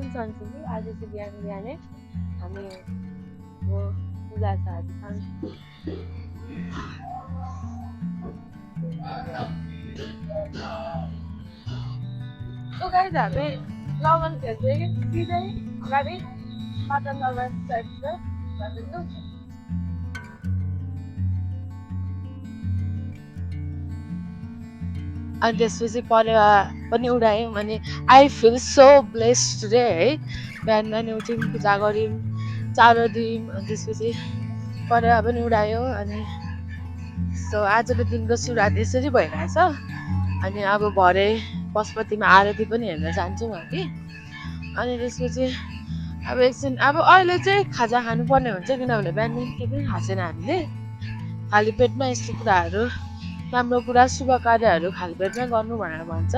पनि सन्चो कि आज चाहिँ बिहान बिहानै हामी पूजा साथी खान्छौँ। तो गाइस हामी लगन खेल्दै सिधै अगाडि पाटन लगन साइड भन्दैछु। अनि त्यसपछि परेवा पनि उडायौँ। अनि I feel so blessed today है। बिहान बिहान उठ्यौँ, पूजा गऱ्यौँ, चारो दियौँ, अनि त्यसपछि परेवा पनि उडायो। अनि सो आजको दिनको सुरुवात यसरी भइरहेछ। अनि अब भरे पशुपतिमा आरती पनि हेर्न जान्छौँ हामी। अनि त्यसपछि अब एकछिन अब अहिले चाहिँ खाजा खानुपर्ने हुन्छ, किनभने बिहान केही पनि खाएको छैन हामीले। खाली पेटमा यस्तो कुराहरू, राम्रो कुरा शुभ कार्यहरू खाली पेटमा गर्नु भनेर भन्छ।